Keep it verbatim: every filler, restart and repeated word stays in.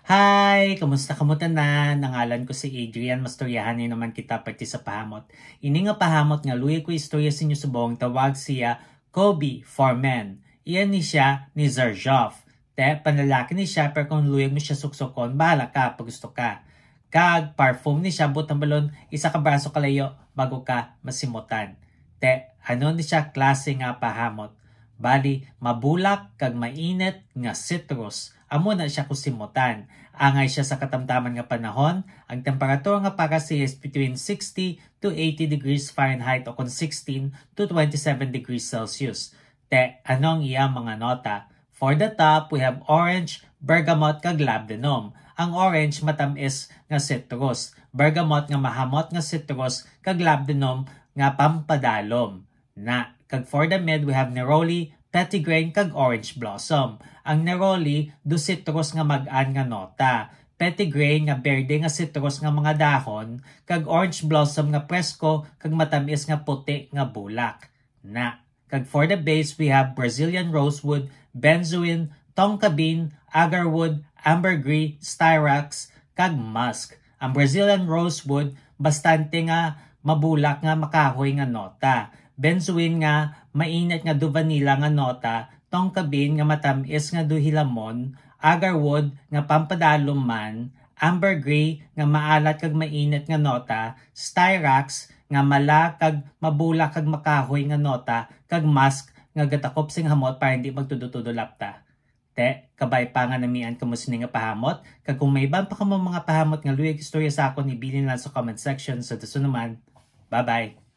Hi! Kamusta kamo tanan? Ang ngalan ko si Adrian. Mastoryahanay naman kita parte sa pahamot. Ini nga pahamot nga luyag ko istorya sa inyo subong, tawag siya Kobe for Men. Iya ni siya ni Xerjoff. Te, panlalaki ni siya, pero kung luyag mo siya suksukon, bahala ka pag gusto ka. Kag parfum ni siya, buot hambalon, isa ka braso kalayo bago ka masimutan. Te, ano ni siya klase nga pahamot? Bali, mabulak kag mainit nga citrus. Amo na siya kusimutan. Angay siya sa katamtaman nga panahon, ang temperatura nga para siya is between sixty to eighty degrees Fahrenheit o kon sixteen to twenty-seven degrees Celsius. Te, ano ang iya mga nota? For the top, we have orange, bergamot, kag labdanum. Ang orange, matamis nga citrus. Bergamot nga mahamot nga citrus, kag labdanum nga pampadalom. Na, kag for the mid, we have neroli, petitgrain, kag orange blossom. Ang neroli, do citrus nga mag-an nga nota. Petitgrain nga berde nga citrus nga mga dahon, kag orange blossom nga presko, kag matamis nga puti nga bulak. Na, kag for the base, we have Brazilian rosewood, benzoin, tonka bean, agarwood, ambergris, styrax, kag musk. Ang Brazilian rosewood, bastante nga mabulak nga makahoy nga nota. Benzoin nga mainit nga do vanilla nga nota, tonka bean nga matamis nga do hilamon, agarwood nga pampadalom man, ambergris nga maalat kag mainit nga nota, styrax nga mala kag mabulak kag makahoy nga nota, kag musk nga gatakop sing hamot para hindi magtudo-tudo lapta. Te, kabay pa nga namian kamo sini nga pahamot, kag kung may iban pa kamo mga pahamot nga luyag istorya sa akon, ibilin lang sa comment section. Sa dason naman, bye-bye!